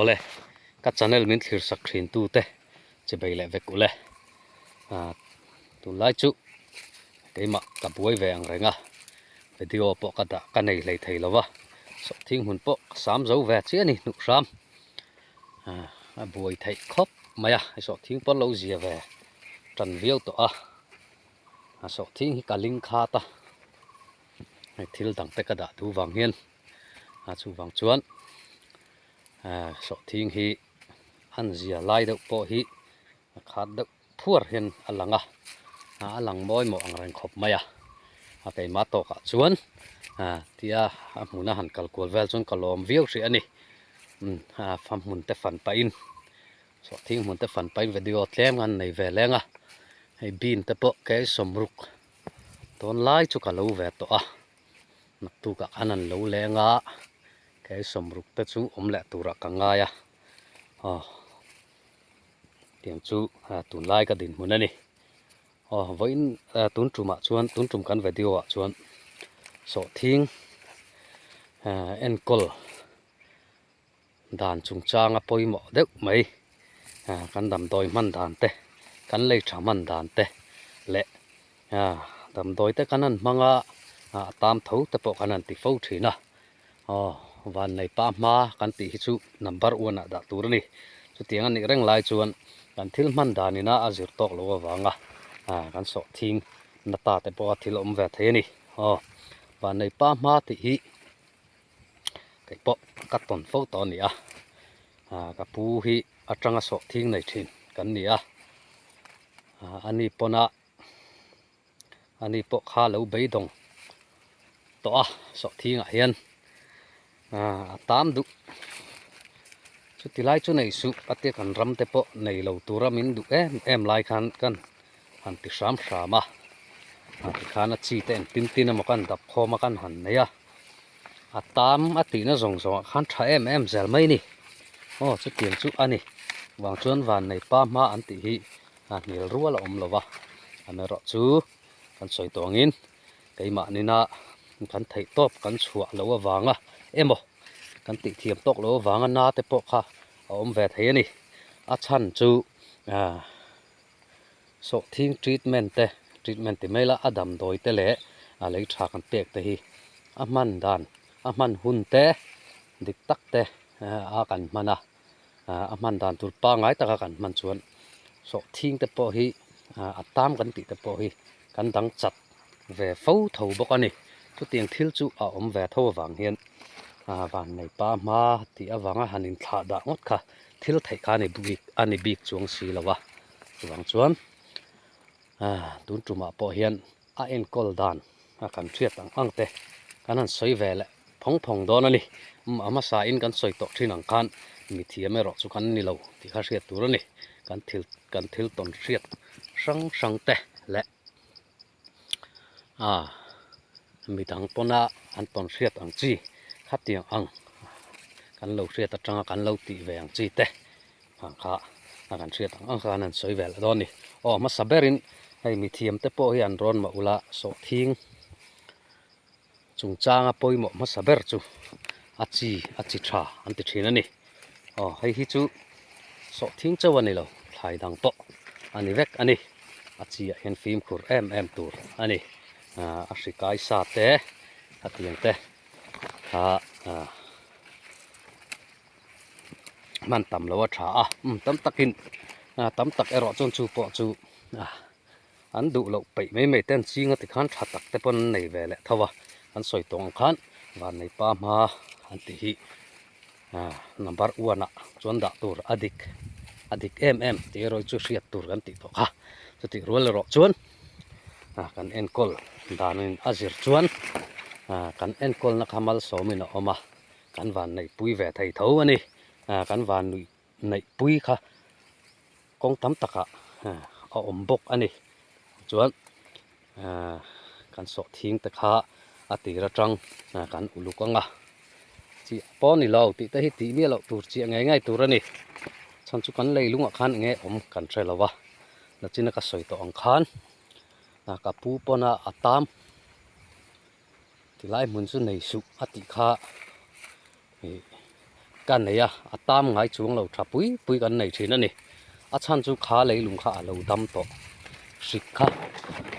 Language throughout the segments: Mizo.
Awle, ka channel min thlir sak thin tu te che bei leh vek ule. Ah, tunlai chu keimah ka buai ve ang reng a, video pawh ka dah ka nei hlei thei lo va, sawhthing hmun pawh ka sam zo ve chiah a ni hnuh hram. Ah, a buai theih khawp mai a, hei sawhthing pawh lo zia ve tan viau tawh a, a sawhthing hi ka ling khat a, hei thil dang te ka dah duh vang hian. A chuvang chuan eh sawhthing hi an zia lai deuh pawh hi a khat deuh phuar hian a lang a, a lang mawi mawh ang reng khawp mai a, a keimah tawkah chuan ah tia a hmuna han kal kual vel chuan ka lawm viau hrih a ni umm a hmun te fan pahin sawhthing hmun te fan pahin video tlem an nei ve leng a, hei bean te pawh kei sawmruk tawn lai chu ka lo ve tawh a. Naktukah khan an lo leng a, kei sawmruk te chu awm leh turah ka ngai a, aw tiang chu tunlai ka dinhmun a ni. Aw vawiin tun tumah chuan tun tum kan video ah chuan sawhthing enkawl Dan chungchanga pawimawh deuh mai kan damdawi hman dan te, kan lei tha hman dan te leh damdawi te kan han hmang a, a tam tho te pawh kan han ti fo thin a, aw vannei pa hma kan tih hi chu number one ah dah tur a ni. Chutiang a nih reng lai chuan kan thil hman dan ina a zir tawk loh avanga kan sawhthing na ta te pawh a thil awm ve thei a ni. Aw vannei pa hma tih hi. Kei pawh ka tawn fo tawh a ni a, ah ka pu hi atanga sawhthing nei thin kan ni a, ah ani pawna ani pawh kha lo beidawng tawh a sawhthingah hian ah a tam duh chuti lai chu nei suh a tia kan ram te pawh nei lo tura min duh em em lai khan kan han ti hram hram a, ah tikhan a chi te engtin tin emaw kan dap khawm a kan han nei a. A tam a tihna zawng zawngah khan tha em em zel mai a ni. Aw chutiang chu a ni. Vang chuan vannei pa hma an tih hi a hnial rual a awm lo va. Amaherawh chu kan sawi tawh angin keimah nina kan theih tawp kan chhuah loh avanga emaw kan tih thiam tawk loh avanga na te pawh kha a awm ve thei a ni. A chhan chu ah. Sawhthing treatment te, treatment ti mai la, a damdawi te leh a lei tha kan pek te hi a hman dan, a hman hun te dik tak te a kan hman a, a hman dan tur pangngai taka kan hman chuan sawhthing te pawh hi a tam kan tih te pawh hi kan dang chat ve fo tho bawk a ni. Chutiang thil chu a awm ve tho avang hian vannei pa hma tih avanga han inthlah dah ngawt kha thil theih kha a ni bik chuang si lo a. Chuvang chuan tun tumah pawh hian a enkawl dan a kan hriat ang ang te kan han sawi ve leh phawng phawng dawn a ni. A hmasa in kan sawi tawh thin ang khan mithiam erawh chu kan ni lo tih kha hriat tur a ni. Kan thil kan thil tawn hriat hrang hrang te leh midang pawna an tawn hriat ang chi khatiang ang kan lo hriat atanga kan lo tih ve ang chi te. Ang kha a kan hriat ang ang khan an sawi vel dawn a ni. Aw hmasa berin hei mithiam te pawh hi an rawn mah ula sawhthing chungchanga pawimawh hmasa ber chu a chi a chi tha an ti thin a ni. Aw hei hi chu sawhthing chauh a ni lo thlai dang pawh a ni vek a ni. A chi ah hian fimkhur em em tur a ni. A hri kai sa te a tiang te kha ah. Hman tam lo a tha a, umm tam takin tam tak erawh chuan chu pawh chu an duh loh peih mai mai te an ching a tikhan tha tak te pawn an nei ve leh tho a, an sawi tawh ang khan vannei pa hma an tih hi number one ah chuan dah tur a dik a dik em em tih erawh chu hriat tur kan tih tawh kha, chutih rual erawh chuan kan enkawl danin a zir chuan kan enkawlna kha malsawmin a awm a. Kan van neihpui ve thei tho a ni. Kan van neihpui kha kawng tam takah a awm bawk a ni. Chuan kan sawhthing te kha a tir atang kan uluk ang a. Chiah pawh a ni lo tih te hi tih miah loh tur chiah ngei ngei tur a ni. Chhan chu kan leilungah khan eng nge awm kan hre lo va. Nachina ka sawi tawh ang khan ka pu pawna a tam. Tilai hmun chu nei suh a tih kha ih Ka nei a, a tam ngai chuang lo tha pui pui kan nei thin a ni. A chhan chu kha leilung kha a lo dam tawh, hrik kha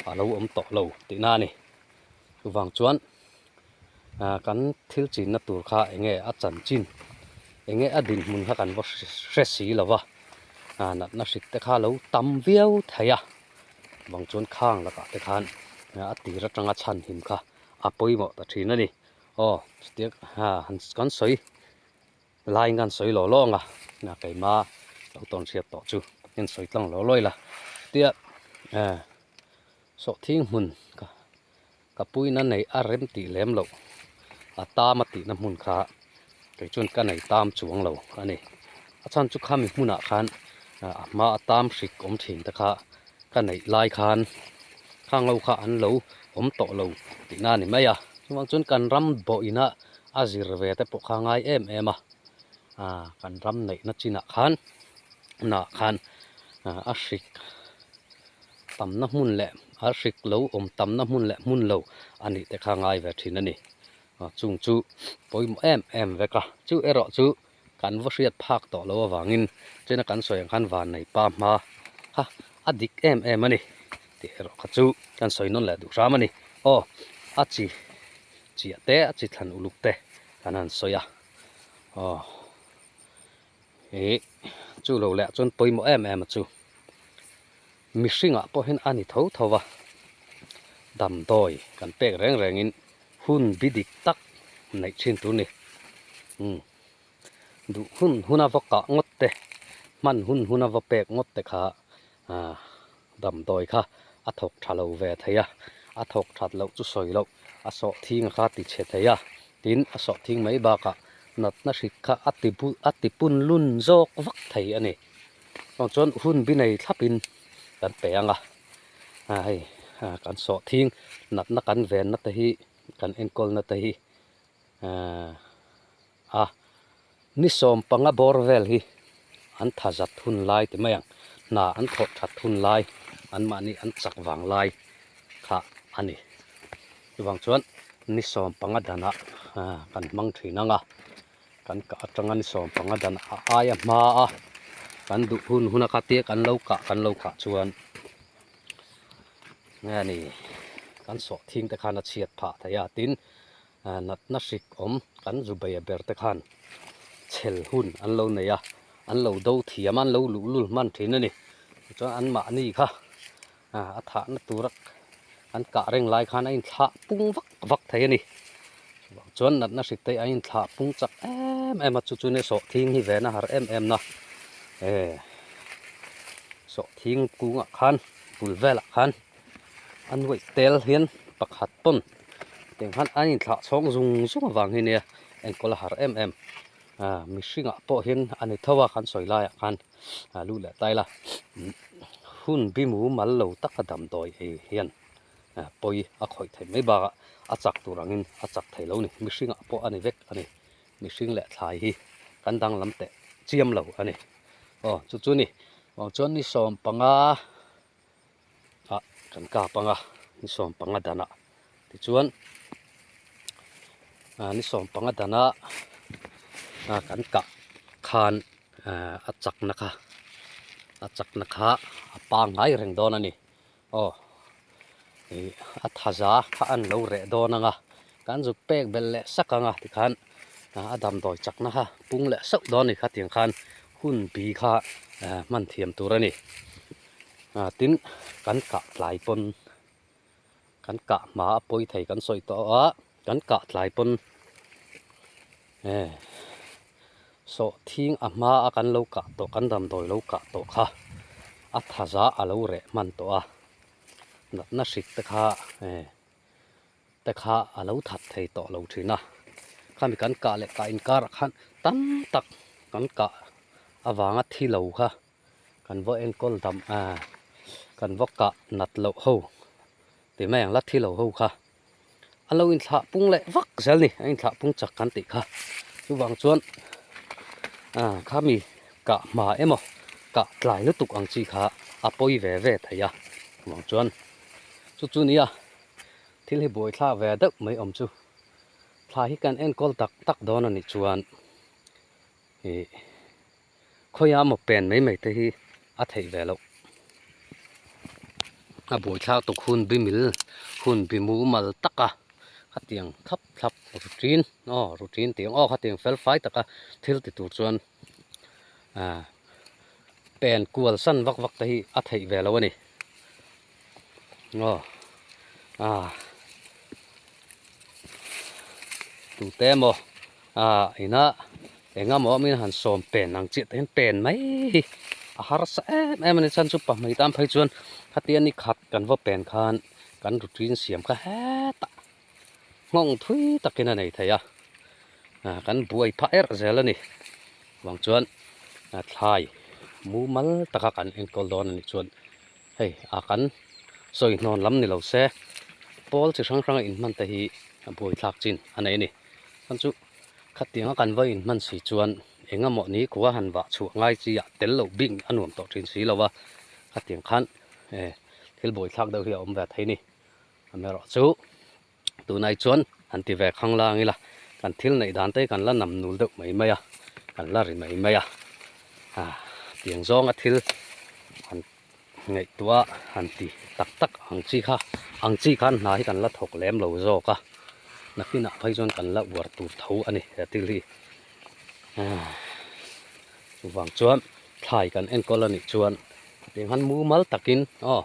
a lo awm tawh lo tihna a ni. Chuvang chuan kan thil chinna tur kha eng nge a chanchin, eng nge a dinhmun kha kan va hre si lo va, natna hrik te kha a lo tam viau thei a. Chuvang chuan khang lakah te khan a tir atanga chhanhim kha a pawimawh ta thin a ni. Aw chutiang ha han kan sawi laiin kan sawi law law ang a na keima lo tawn hriat tawh chu kan sawi tlang law law ila tia eh sawhthing hmun ka ka puina nei a rem tih lem loh a tam a tihna hmun kha kei chuan ka nei tam chuang lo a ni a chhan chu khami hmunah khan a hma a tam hrik awm thin te kha ka neih lai khan khang ho kha an lo awm tawh lo tihna a ni mai a chuvang chuan kan ram bawhina a zir ve te pawh kha a ngai em em a ah kan ram neihna chinah khan nah khan a hrik tamna hmun leh a hrik lo awm tamna hmun leh hmun lo a nih te kha a ngai ve thin a ni chung chu pawimawh em em vek a chu erawh chu. Kan va hriat phak tawh lo avangin chena kan sawi ang khan vannei pa hma kha a dik em em a ni tih erawh kha chu kan sawi nawn leh duh hram a ni. Aw a chi chiah te a chi thlan uluk te kan han sawi a, aw ih chu lo leh chuan pawimawh em em a chu mihringah pawh hian a ni tho tho va, damdawi kan pek reng rengin hun bi dik tak neih thin tur ni. Umm duh hun huna va kah ngawt te hman hun huna va pek ngawt te kha ah damdawi kha a thawk tha lo ve thei a, a thawk that loh chu sawi loh a sawh thing a kha ti chhe thei a, tin a sawh thing mai bakah natna hrik kha a ti bu a ti pun lun zawk vak thei a ni. Chuan chuan hun bi nei thlapin kan pe ang a, ah hei ah kan sawh thing natna kan venna te hi kan enkawlna te hi a ni 15 bawr vel hi an tha zat hun lai ti mai ang hna an thawh that hun lai an mahni an chak vang lai kha a ni chuvang chuan ni 15 danah kan hmang thin ang a kan kah atanga ni 15 danah a aia hma a kan duh hun hun a kha tia kan lo kah kan lo kah chuan nge ni kan sawh thing te khan a chhiat phah thei a tin Natna hrik awm kan zu bei ber te khan chhel hun an lo nei a, an lo do thiam a, an lo luhlul hman thin a ni. Tichuan anmahni kha a thahna tura an kah reng lai khan a inthlah pung vak vak thei a ni. Chuvang chuan natna hrik te hi a inthlah pung chak em em a, chu chu nia sawhthing hi vena har em em na. Sawhthing kungah khan bul velah khan a nuaih tel hian pakhat pawn tiang khan an inthlah chhawng zung zung avang hi nia enkawl a har em em ah mihringah pawh hian a ni tho a kan sawi laiah khan ah lu leh tai la hun bi mumal lo taka damdawi ei hian ah pawi a khawih theih mai bakah a chak tur angin a chak thei lo a ni mihringah pawh a ni vek a ni mihring leh thlai hi kan danglam teh chiam lo a ni aw chu chu ni aw chuan ni 15. Ah kan kap ang a ni 15 danah tichuan ah ni 15 danah ah kan kah khan ah a chakna kha a chakna kha a pangngai reng dawn a ni aw ih a thaza kha an lo reh dawn ang a kan zuk pek belh leh sak ang a tikhan a damdawi chakna kha pung leh sauh dawn a ni khatiang khan hun bi kha hman thiam tur a ni. Ah tin kan kah tlai pawn kan kah hma a pawi thei kan sawi tawh a kan kah tlai pawn eh sawhthing a hma a kan lo kah tawh kan damdawi lo kah tawh kha a thaza a lo reh hman tawh a natna hrik te kha eh te kha a lo that thei tawh lo thin a khami kan kah leh kah inkarah khan tam tak kan kah avanga thi lo kha. Kan va enkawl dam ah kan va kah nat loh ho ti mai ang la thi lo ho kha a lo inthlah pung leh vak zel ni a inthlah pung chak kan tih kha chuvang chuan ah khami kah hma emaw kah tlai lutuk ang chi kha a pawi ve ve thei a chuvang chuan chu chu nia thil hi buaithlak ve deuh mai awm chu thla hi kan enkawl tak tak dawn a nih chuan. Ih khawiah emaw pen mai mai te hi a theih ve loh. A buaithlak tuk hun bi mil hun bi mumal taka khatiang thlap thlap routine aw routine tih ang aw khatiang fel fai taka thil ti tur chuan ah pen kual san vak vak te hi a theih ve lo a ni aw ah tute emaw ah ina eng emaw min han sawm pen ang chiah te hian pen mai hi a harsa em em a ni chhan chu pahnih tan phei chuan khatia ni khat kan va pen khan kan routine siam kha hetah nghawng thui takin a nei thei a ah kan buai phah erh zel a ni vang chuan thlai mumal taka kan enkawl dawn a nih chuan hei a kan sawi hnawn lam ni lo se pawl chi hrang hranga inhman te hi a buaithlak chin a nei a ni chuan chu khatianga kan va inhman si chuan eng emaw ni khua han vah chhuah ngai chi ah tel loh bik a nuam tawh thin si lo a khatiang khan eh thil buaithlak deuh hi a awm ve thei a ni amaherawh chu tunai chuan han ti ve khang lang ila kan thil neih dan te hi kan la nam nul deuh mai mai a kan la ri mai mai a ah tiang zawnga thil han ngaihtuah han ti tak tak ang chi kha ang chi khan hna hi kan la thawk lem lo zawk a nakinah phei chuan kan la uar tur tho a ni he thil hi ah chuvang chuan thlai kan enkawl a nih chuan tiang han mumal takin aw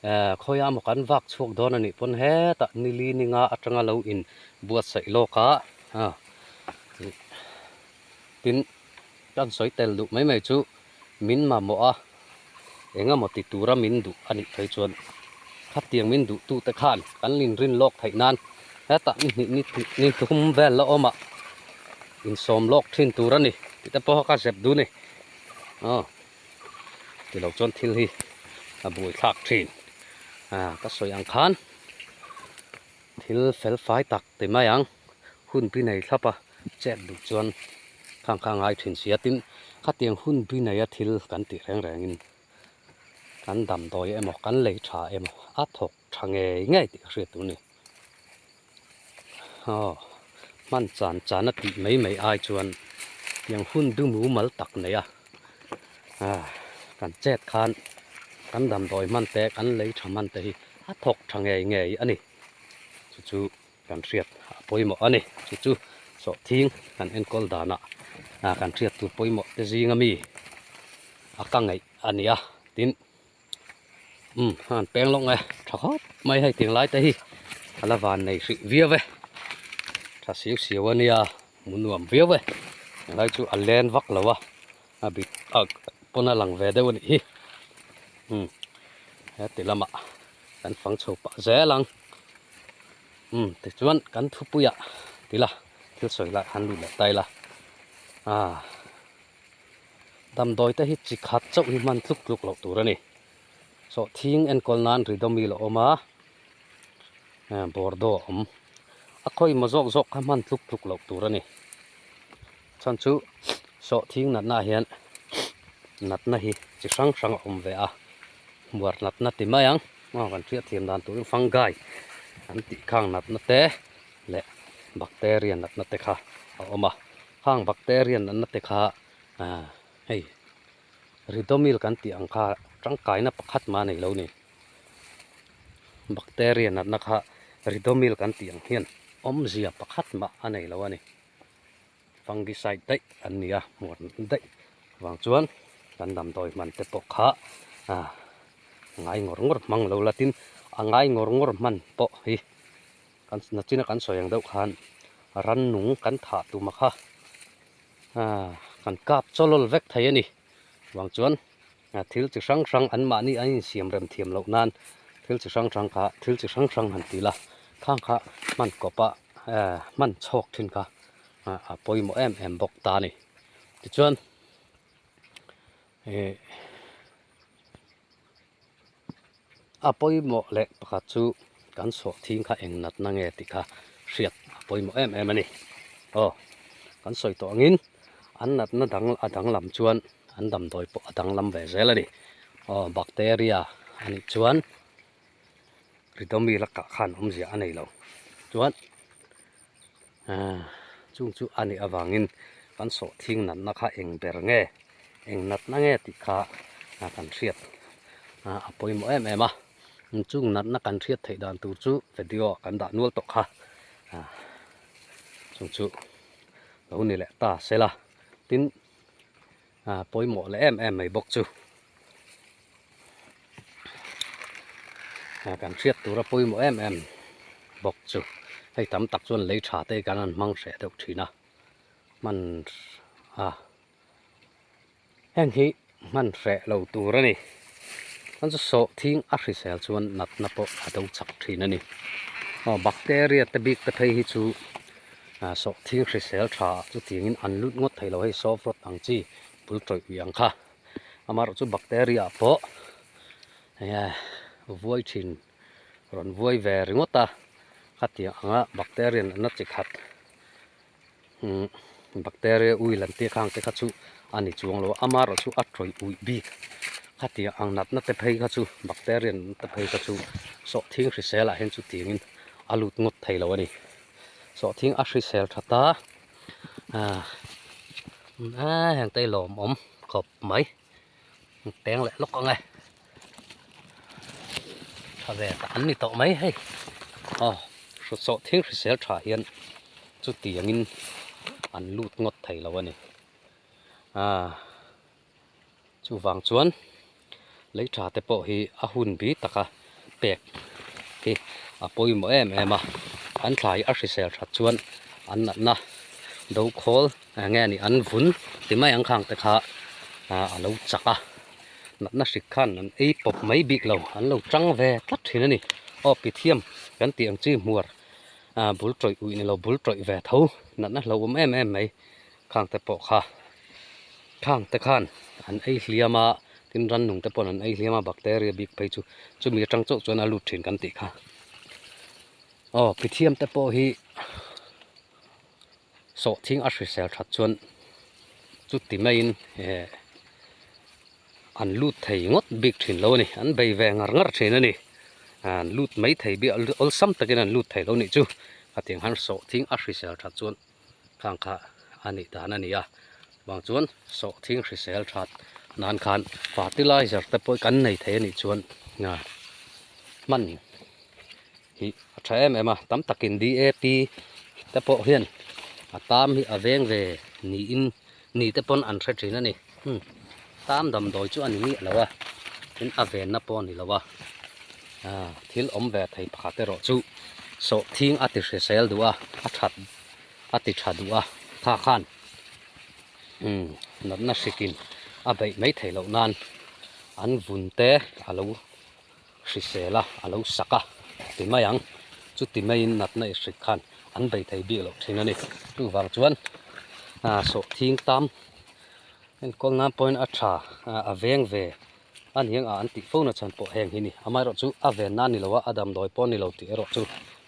eh khawiah emaw kan vak chhuak dawn a nih pawn hetah nili ninga atanga lo in buatsaih lawk a ah tin kan sawi tel duh mai mai chu min mamawh a eng emaw ti tura min duh a nih phei chuan khatiang min duh tute khan kan inrin lawk theih nan hetah ni hnih ni ni thum vel la awm a insawm lawk thin tur a ni tih te pawh ka zep duh a ni aw ti lo chuan thil hi a buaithlak thin a ka sawi ang khan thil fel fai tak ti mai ang hun bi nei thlap a chet duh chuan khang kha a ngai thin si a tin khatiang hun bi neia thil kan tih reng rengin kan damdawi emaw kan lei tha emaw a thawk tha ngei ngei tih ka hriat tur a ni aw hman chan chan a tih mai mai ai chuan tiang hun bi mumal tak nei a ah kan chet khan kan damdawi hman te kan lei tha hman te hi a thawk tha ngei ngei a ni chu chu kan hriat a pawimawh a ni chu chu sawhthing kan enkawl danah ah kan hriat tur pawimawh te zinga mi a ka ngaih a ni a tin umm han peng lawk nge tha khawp mai hei tiang lai te hi a la van nei hrih viau e tha siau siau a nia hmu nuam viau e helai chu a len vak lo a a bit a pawn a lang ve deuh a nih hi umm heti lamah kan fang chho pah zel ang umm tichuan kan thupuiah tila thil sawi lai han lut leh ta ila ah damdawi te hi chi khat chauh hi hman tluk tluk loh tur a ni sawhthing enkawl nan ridomil a awm a bordeaux a awm a khawi maw zawk zawk kha hman tluk tluk loh tur a ni chhan chu sawhthing natna ah hian natna hi chi hrang hrang a awm ve a hmuar natna ti mai ang aw kan hriat thiam dan turin fungi an tih khang natna te leh bacteria natna te kha a awm a khang bacteria natna te kha ah hei ridomil kan tih ang kha tangkaina pakhat mah a nei lo ni bacteria natna kha ridomil kan tih ang hian awmzia pakhat mah a nei lo a ni. Fungicide daih an ni a hmuar daih vang chuan kan damdawi hman te pawh kha ah ngai ngawr ngawr hmang lo la tin a ngai ngawr ngawr hman pawh hi kan nachina kan sawi ang deuh khan rannung kan thah tum a kha ah kan kap chawlawl vek thei a ni vang chuan thil chi hrang hrang an mahni an insiam rem thiam loh nan thil chi hrang hrang kha thil chi hrang hrang han ti la khang kha hman kawp a eh hman chhawk thin kha a pawimawh em em bawk ta a ni tichuan ih a pawimawh leh pakhat chu kan chhuah thing kha eng natna nge tih kha hriat a pawimawh em em a ni aw kan sawi tawh angin an natna dang a danglam chuan an damdawi pawh a danglam ve zel a ni aw bacteria a nih chuan ridomil a kah khan awmzia a nei lo chuan ahh chung chu a nih avangin. Kan sawhthing natna kha eng ber nge, eng natna nge tih kha kan hriat a pawimawh em em a. Chung natna kan hriat theih dan tur chu video ah kan dah nual tawh kha. Chung chu lo ni leh ta sela. Tin, pawimawh leh em em mai bawk chu. Kan hriat tura pawimawh em em bawk chu hei tam tak chuan lei tha te kan han hmang hreh deuh thin a hman a heng hi hman hreh lo tur a ni chuan chu sawhthing a hrisel chuan natna pawh a do chak thin a ni aw bacteria te bik te phei hi chu sawhthing hrisel tha chutiangin an lut ngawt thei lo hei soft rot ang chi bul tawih ui ang kha. Amaherawh chu bacteria ah pawh enge vuai thin rawn vuai ve ringawt a, khatiang anga bacteria natna chi khat umm bacteria ui lan tir khang te kha chu a ni chuang lo a, amaherawh chu a tawih uih bik khatiang ang natna te phei kha chu bacteria natna te phei kha chu sawhthing hrisel ah hian chutiangin a lut ngawt thei lo a ni. Sawhthing a hrisel tha ta ah heng te hi lawmawm khawp mai peng leh lawk ang e tha ve tak an ni tawh mai hei aw hrutsawh thing hrisel tha hian chutiangin an lut ngawt thei lo a ni ah chuvang chuan lei tha te pawh hi a hun bi taka pek hi a pawimawh em em a an thlai a hrisel that chuan an natna do khawl eng nge ni an vun ti mai ang khang te kha a lo chak a natna hrik khan an ei pawp mai bik lo an lo tang ve tlat thin a ni aw pithiam kan tih ang chi hmuar bul tawih uih ni lo bul tawih ve tho natna hlauhawm em em mai khang te pawh kha. Thang te khan an ei hliam a, tin rannung te paw'n an ei hliam a, bacteria bik phei chu chumi atang chauh chuan a lut thin kan tih kha. Aw Pithiam te pawh hi sawhthing a hrisel that chuan chuti maiin eh an lut thei ngawt bik thin lo a ni, an bei ve ngar ngar thin a ni. An lut mai thei bik awlsam takin an lut thei lo nih chu, khatiang han sawhthing a hrisel that chuan. Khang kha a nih dan a ni a, vang chuan sawhthing hrisel that nan khan fertilizer te pawh kan nei thei a nih chuan hman hi a tha em em a, tam takin DAP te pawh hian a tam hi a veng ve niin ni te pawn an hre thin a ni, tam damdawi chu a ni miah lo a, tin a venna pawh a ni lo a, thil awm ve thei pakhat erawh chu sawhthing a ti hrisel duh a, a that. a ti tha duh a, kha khan umm natna hrikin a beih mai theih loh nan an vun te a lo hrisel a, a lo sak a ti mai ang, chuti maiin natna i hrik khan an bei thei bik loh thin a ni, chuvang chuan ah sawhthing tam enkawl nan pawhin a tha a veng ve a ni ang a an tih fo na chhan pawh heng hi ni, amaherawh chu a ven na a ni lo a, a damdawi pawh a ni lo tih erawh chu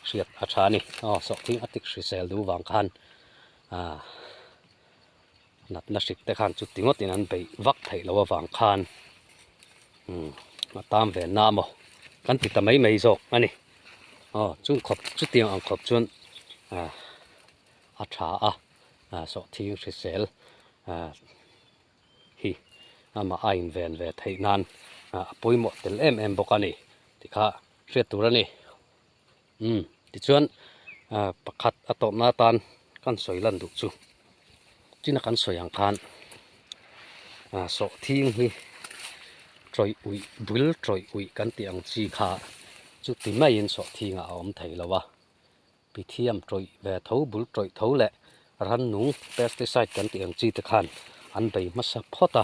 hriat a tha a ni, aw sawhthing a tik hrisel duh vang khan ah natna hrik te khan chuti ngawtin an beih vak theih loh avang khan umm a tam ve na maw kan ti ta mai mai zawk a ni, aw chung khawp chutiang ang khawp chuan ah a tha a ah sawhthing hrisel ah. hi amah a inven ve theih nan a pawimawh tel em em bawk a ni tih kha hriat tur a ni. Umm tichuan pakhat a tawpna atan kan sawi lan duh chu china kan sawi ang khan sawhthing hi tawih uih bul tawih uih kan tih ang chi kha chuti maiin sawhthingah a awm thei lo a. Pithiam tawih ve tho, bul tawih tho leh rannung, pesticide kan tih ang chi te khan an bei hmasa phawt a,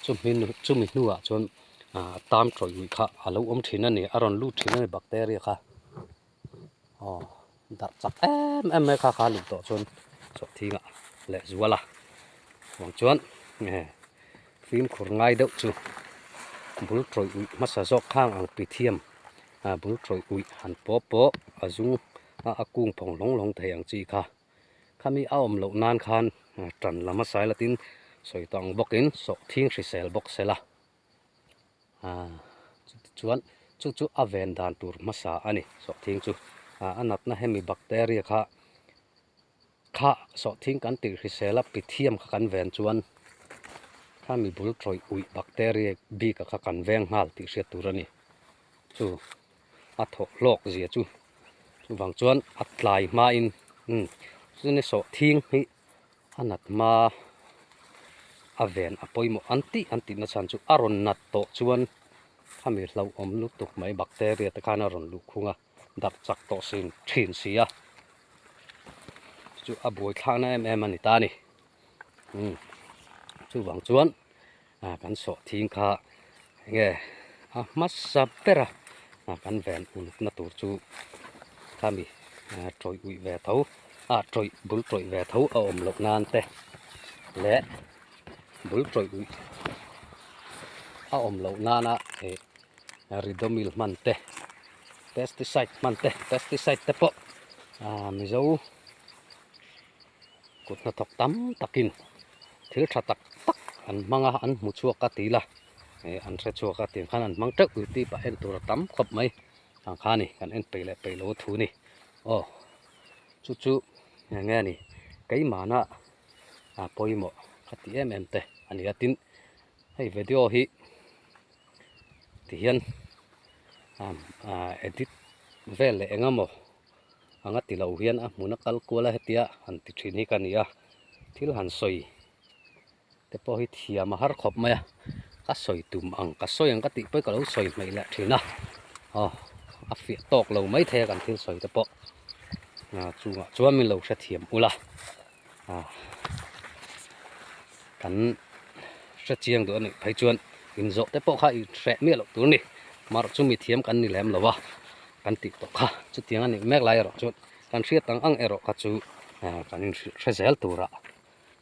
chumi chumi hnuah chuan ah tam tawih uih kha a lo awm thin a ni, a rawn lut thin a ni bacteria kha aw darh chak em em mai kha kha a luh tawh chuan chawhthingah leh zual a, vang chuan fimkhur ngai deuh chu bul tawih uih hmasa zawk khang ang pithiam. a bul tawih uih han pawp pawh a zung a a kung phawng hlawng hlawng thei ang chi kha khami a awm loh nan khan tan lam a sai latin sawi tawh ang bawkin sawhthing hrisel bawk se la ah chuan chu chu a ven dan tur hmasa a ni sawhthing chu ah a natna hemi bacteria kha. Kha sawhthing kan tih hrisel a pithiam kha kan ven chuan khami bul tawih uih bacteria bik a kha kan veng nghal tih hriat tur a ni. Chu a thawh hlawk zia chu chuvang chuan a tlai hmain umm chutah sawhthing hi a nat hma a ven a pawimawh an tih an tih na chhan chu a rawn nat tawh chuan khami hlauhawm lutuk mai bacteria te khan a rawn luh khung a. Darh chak tawh sin thin si a, chu a buai thlakna em em a ni ta a ni. Umm chuvang chuan ah kan sawh thing kha enge a hmasa ber a ah kan ven uluk na tur chu khami ah tawih uih ve tho ah tawih bul tawih ve tho a awm loh nan te leh bul tawih uih a awm loh nana ih Ridomil hman te pesticide hman te pesticide te pawh ah mizo kut hnathawk tam takin thil tha tak tak an hmang a an hmu chhuak a tih la eh an hre chhuak a tih khan an hmang teuh tih pah en tur a tam khawp mai ang kha a ni kan en peih leh peih lo thu a ni aw chu chu eng nge ni keimahna a pawimawh ka ti em em te a ni a tin hei video hi. Tihian edit vel leh eng emaw anga ti lo hian a hmun a kal kual a hetia han ti thin hi ka ni a, thil han sawi te pawh hi thiam a har khawp mai a, ka sawi tum ang ka sawi ang ka tih pawh hi ka lo sawi hmeih leh thin a, aw a fiah tawk lo maithei a kan thil sawi te pawh chungah chuan min lo hrethiam ula. Kan hre chiang duh a nih phei chuan inzawh te pawh kha i hreh miah loh tur a ni. Marh chu mithiam kan ni lem lo a, kan tih tawh kha chutiang a nih mek lai erawh chuan kan hriat ang ang erawh kha chu kan inhrilh hre zel turah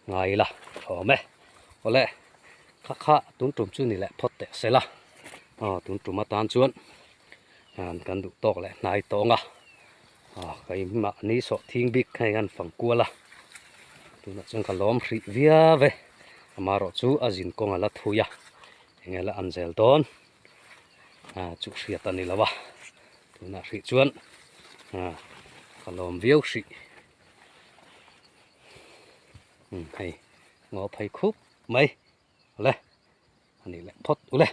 ngai ila awm e. Awle kha kha tun tum chu ni leh phawt teh se la, aw tun tum atan chuan kan duh tawk leh hnai tawng a. Ah keimah ni sawh thing bik hei an fang kual a tunah chuan ka lawm hrih viau e amaherawh chu a zin kawng a la thui a eng ela an zel dawn ah chu hriat a ni lo a tunah hrih chuan ah ka lawm viau hrih hei ngaw phei khup mai awle a nih leh phawt ule.